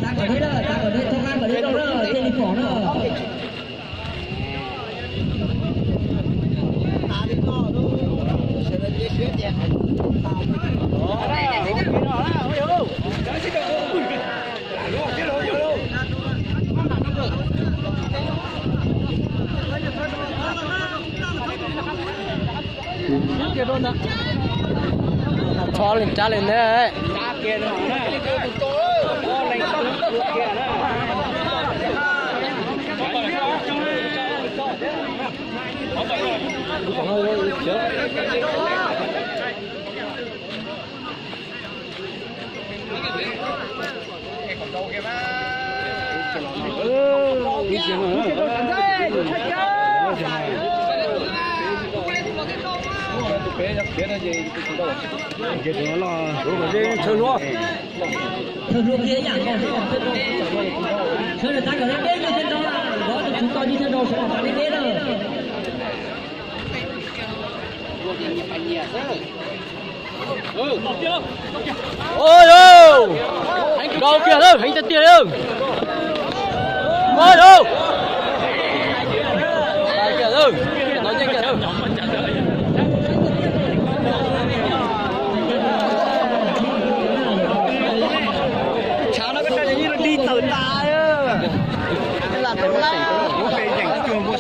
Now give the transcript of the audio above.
Tag kom deb, tag kom deb, thoob qab kom deb rau na, thiaj li pom na. Txhob lees tsab li ntawd. Thawj hlua kiag ib yam, sawv daws tab kom deb deb nyob thawj nrau, vov tus tswv tos nyob thawj nrau sawv daws tab deb deb na. Ua, nrau kiag lawm, heev tiag tiag lawm. Ua, kiag lawm, no nyeej kiag lawm. Tshav no koj tso yeej dig tawm tas. Lam tawm laj, yeej cuag npua